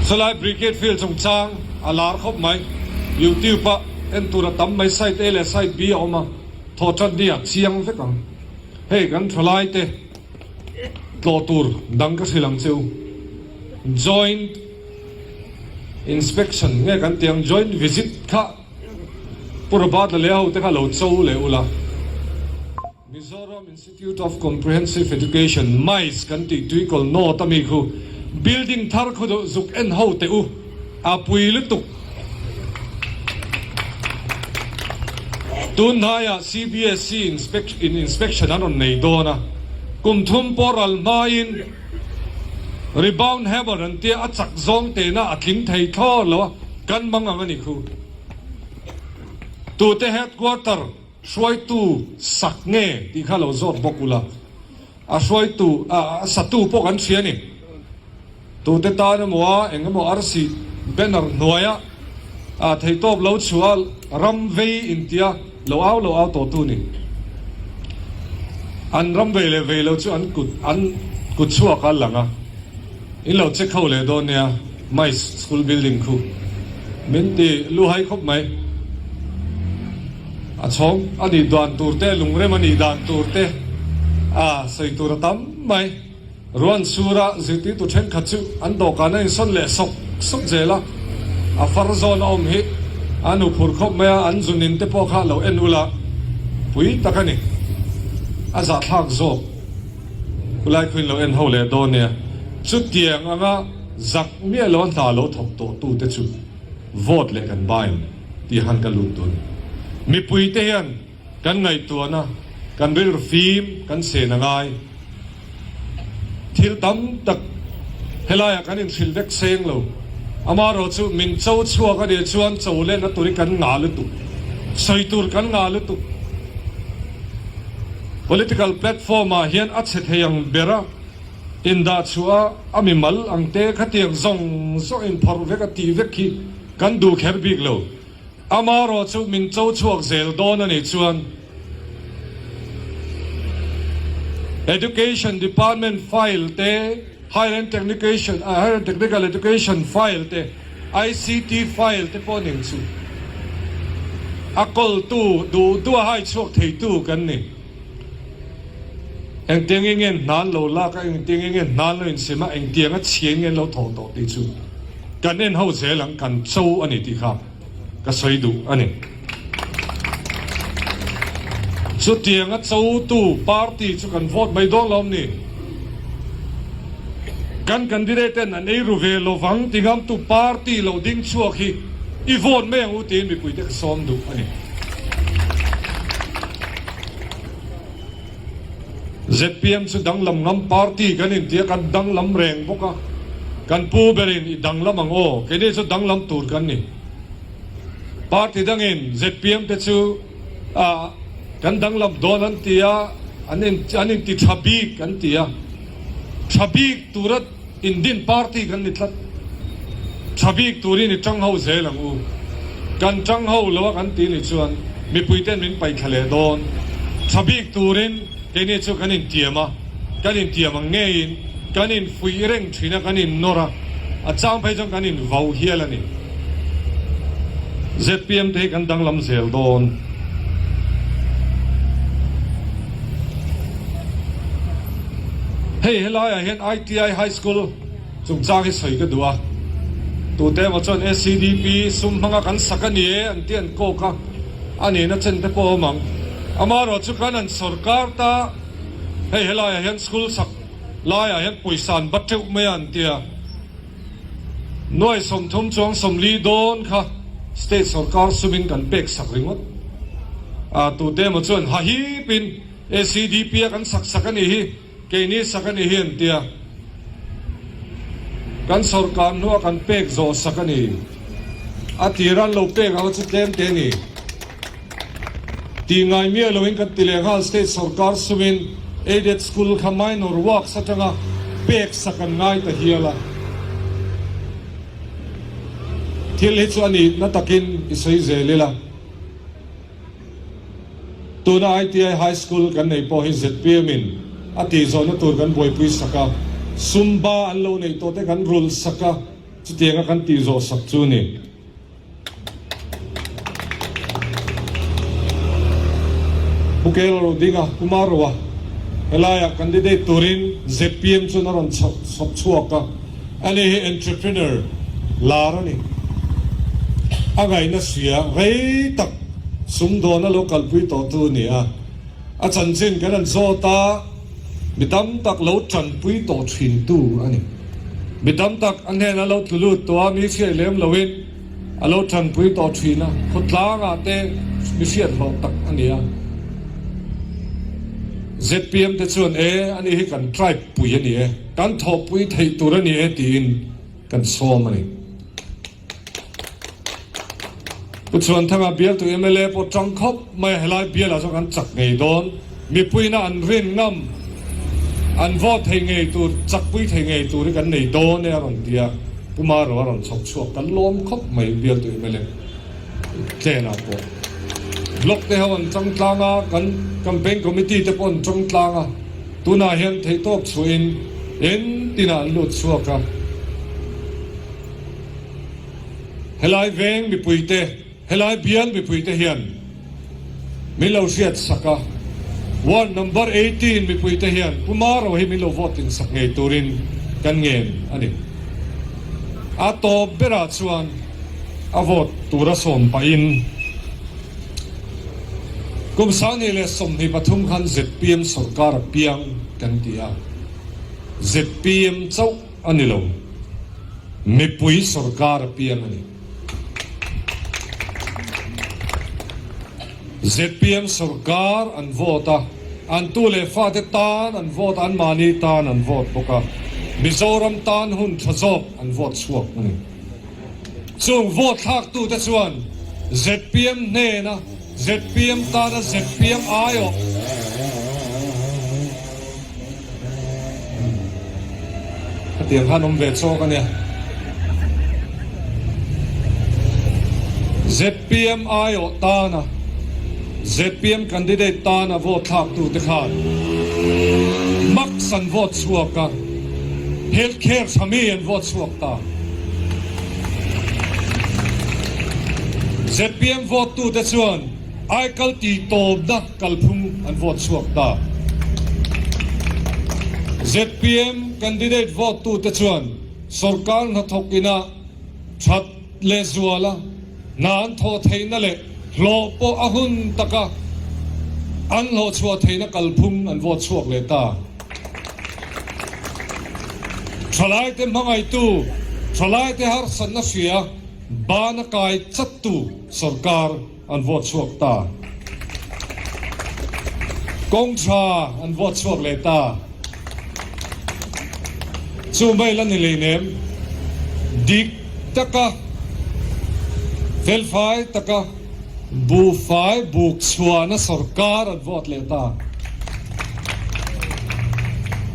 Chulai Brigade Field chungchang a lar khawp mai. YouTube ah en tur a tam mai, side A leh side B a awm a, thawh tan ni ah chiang vek ang. Hei kan thalai te tlawh tur dang ka hrilh ang che u. Joint Inspection nge kan tih ang, joint visit kha Pu Robert la leh ho te kha lo cho leh ula. Mizoram Institute of Comprehensive Education, MICE, kan tih tuikawl North a mi khu building thar khu duh zuk en ho teh u, a pui lutuk. Tun hnaiah CBSE in inspection an rawn nei dawn a, kum thum pawh ral hmain rebound hammer an tia a chak zawng tena a tling thei thlawr lo a, kan mang ang a ni khu. Tute headquarter. Hruaitu sak nge tih kha lo zawt bawk ula, a hruaitu, a satu pawh kan hria a ni. Tute tan emaw a eng emaw arsi banner hnuaia a theihtawp lo chhuah a ram vei intia lo au lo au tawhtu ni. An ram vei leh vei lo chu an kut an kut chhuak a lang a, in lo check ho leh dawn nia. Mice school building khu min ti luhai khawp mai. A chhawng a nih dan tur te, lungrem a nih dan tur te a sawi tur a tam mai. Ruan sura zirtirtu thenkhat chu an dawhkan a insawn leh sawk sawk zel a, a far zawn a awm hi an huphurh khawp mai a, an zunin te pawh kha lo en ula pui tak a ni. A zahthlak zawk. Khulai khuin lo en ho leh dawn nia. Chutiang anga zak miah lo a hna lo thawk tawh tu te chu vote leh kan bain tih han ka lut dun. Mipui te hian kan ngaihtuahna, kan rilru fim kan sen a ngai. Thil tam tak helaiah kan inhrilh vek seng lo. Amaherawh chu min cho chhuak a nih chuan cho lenna tur hi kan ngah lutuk. Sawi tur kan ngah lutuk. Political platform ah hian a chhe thei ang ber a, indah chhuah a, a mimal ang te khatiang zawng zawng inphawrh vek a tih vek hi kan duh kher bik lo. Amaherawh chu min cho chhuak zel dawn a nih chuan Education Department file te, Higher and Technical Education file te, ICT file te pawh ning chu a kawltu duh duh a hai chhuak theitu kan ni. Engtiang nge nge hnan lo lak a, engtiang nge nge hnan lo insem a, engtiang a chhia in nge an lo thawh tawh tih chu kan en ho zel ang, kan cho a ni tih kha ka sawi duh a ni. Chutiang a chotu party chu kan vote mai dawn lo ni. Kan candidate ten an ei ru ve lovang ti ngamtu party lo ding chhuak hi i vote mai ang u tiin mipuite ka sawm duh a ni. Zpm chu danglam ngam party kan intia kan danglam reng bawk a, kan pu berin i danglam ang aw, keini chu danglam tur kan ni. Party dangin zpm te chu ah kan danglam dawn an ti a, an in an inti tha bik an ti a, tha bik tura indin party kan ni tlat. Tha bik turin i tang ho zel ang u. Kan tang ho lo a kan ti nih chuan mipui ten min paihthla leh dawn. Tha bik turin keini chu kan intiam a, kan intiam ang ngeiin kan infuih reng thin a, kan innawr a, a chang phei chuan kan invau hial a ni. Zpm te hi kan danglam zel dawn. Hei helaiah hian ITI High School chungchang hi sawi ka duh a, tute emaw chuan SEDP sum hmanga kan sak a ni e an tih an kawk a, a nihna chen te pawh a awm ang. Amaherawhchu kan han sawrkar ta, hei helaiah hian school sak laiah hian pawisa an bat teuh mai a an ti a. Nuai 30 chuang 40 dawn kha state sawrkar sumin kan pek sak ringawt a, tute emaw chuan hahipin SEDP a kan sak sak a nih hi, keini sak a nih hi an ti a, kan sawrkar hnua kan pek zawh sak a ni, a tir an lo pek ang chu tlem te a ni. Tih ngai miah loin kan ti leh nghal state sawrkar sumin aided school kha minor works atanga pek sak an ngai ta hial a. Thil hi chu a nihna takin i sawi zel ila. Tuna ITI High School kan nei pawh hi zpm in a tih zawhna tur kan buaipui sak a, sum ba an lo neih tawh te kan rulh sak a. Chutianga kan tih zawh sak chu ni. Pu Kela ro ding a, Pu Maroa helaiah candidate turin zpm chuan a rawn chhawp chhuak a, ani hi entrepreneur lar a ni. A ngaihna hria rei tak sumdawn a lo kalpui tawhtu a ni a, a chanchin kan han zawt a, Mi tam tak lo tanpui tawh thintu a ni. Mi tam tak a hnenah lo tlu lut tawh a, mi hriat lem loin a lo tanpui tawh thin a, khawtlangah te mi hriat hlawh tak a ni a. Zpm te chuan e, ani hi kan tribe pui a ni e, kan thawhpui theih tur a ni e tiin kan sawm a ni. Pu Chhuanthanga bialtu mla pawh tang khawp mai a, helai bialah chuan kan chak ngei dawn. Mipuiina an rin ngam, an vote thei ngei tur, chakpui thei ngei tur hi kan nei dawn e a rawn ti a, Pu Maro a rawn chhawp chhuak kan lawm khawp mai bialtu mla tlenah pawh. Block te ho an chang tlang a, kan campaign committee te pawh an chang tlang a, tunah hian theihtawp chhuahin entinah an lut chhuak a. Helai veng mipuite, helai bial mipuite hian min lo hriat sak a, ward number 18 mipuite hian Pu Maro hi min lo vote in sak ngei turin kan ngen a ni. A tawp berah chuan a vote tura sawm pahin kum 2023 khan zpm sorkar a piang kan ti a, zpm chauh A ni lo. Mipui sorkar a piang a ni. Zpm sorkar an vote a, an tu leh fate tan an vote a, anmahni tan an vote bawk a, Mizoram tan hun tha zawk an vote chhuak a ni. Chung vote thlaktute chuan zpm hnena zpm tana zpm aiawh Hetiang khan awm ve chawk a nia. Zpm aiawh tana zpm candidate tana vote thlaktute khan Max an vote chhuak a, Health care tha mi an vote chhuak ta. Zpm vote tute chuan Aikal tih tawpna kalphung an vote chhuak ta. Zpm candidate vote tute chuan sorkar hnathawk ina that leh zuala hna an thawh theihna leh hlawh pawh a hun taka an hlawh chhuah theihna kalphung an vote chhuak leh ta. Thalaite hmangaihtu, thalaite harsatna hria bana kai chattu sorkar An vote chhuak ta. Kawng tha an vote chhuak leh ta. Chu mai la ni leinem. Dik taka, felfai taka buhfai buk chhuahna sorkar an vote leh ta.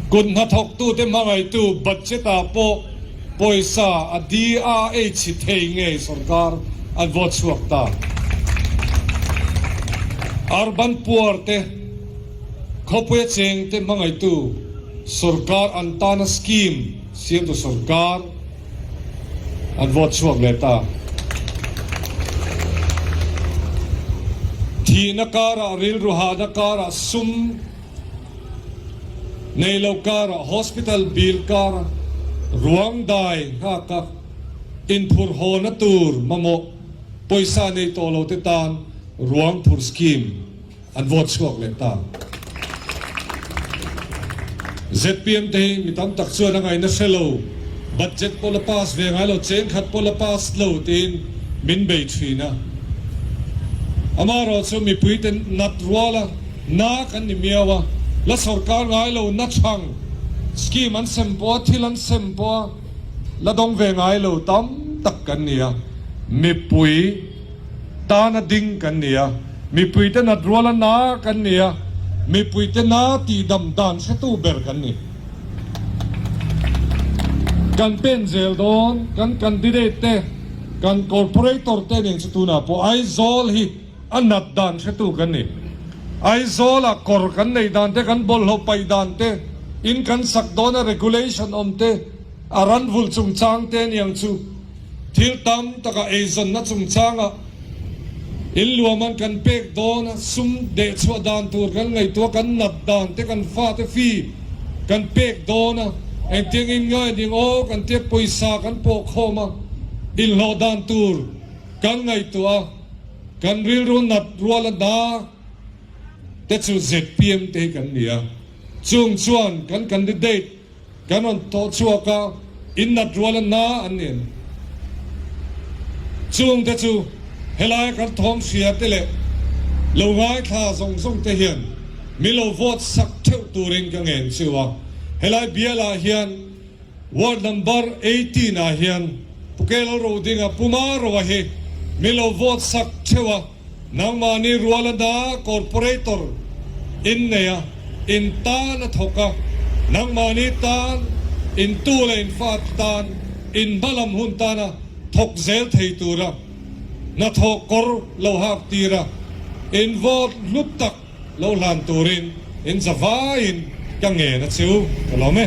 Kut hnathawktute hmangaihtu budget-ah pawh Pawisa a DRH thei ngei sorkar an vote chhuak ta. Urban poor te, khawpuia cheng te hmangaihtu sorkar an tana scheme siamtu sorkar an vote chhuak leh ta. Thihna karah, rilru hahna karah sum Nei lo karah hospital bill kara ruang dai nghaka inphur hawna tur mamawh pawisa nei tawh lo te tan ruang phur scheme an vote chhuak leh ta. Zpm te hi mi tam tak chuan a ngaihna hre lo, budget pawh la pass ve ngai lo, cheng khat pawh la pass lo tiin min bei thin a. Amaherawhchu mipui te nat ruala Na kan ni miau a, la sorkar ngai lo na chhang scheme an sem pawh a, thil an sem pawh a, la dawng ve ngai lo tam tak kan ni a, mipui tana ding kan ni a, mipui te nat ruala na kan ni a, mipui te na tihdam dan hretu ber kan ni. Kan pen zel dawn, kan candidate te, kan corporator te nen chu tunah pawh Aizawl hi, A nat dan hretu kan ni. Aizawlah kawr kan nei dan te, kan bawlhhlawh paih dan te, in kan sak dawna regulation awm te, A ran vulh chungchang te aniang chu thil tam taka eizawnna chungchanga in luaman kan pek dawn a, sum dehchhuah dan tur kan ngaihtuah kan nat dan te kan fate fee kan pek dawn a, engtiang in ngai ding aw kan tia pawisa kan pawh khawm a, inhlawh dan tur kan ngaihtuah a, kan rilru nat rual a na te chu zpm te hi kan ni a, chung chuan kan candidate Kan rawn tawh chhuak a, in nat rual a na an ni an. Chung te chu helaia kan thawm hria te leh lo ngaithla zawng zawng te hian min lo vote sak theuh turin ka ngen chiu a. Helai bialah hian ward number 18 ah hian Pu Kelal Rodinga Puma Roa hi min lo vote sak theuh a. Nangmahni rual a na corporator in nei a, in tan a thawk a, nangmahni tan, in tu leh in fate tan, in hmalam hun tana thawk zel thei tura hnathawh kawr lo hak tir a, in vote hlu tak lo hlan turin in zavaiin ka ngen a chu ka lawm e.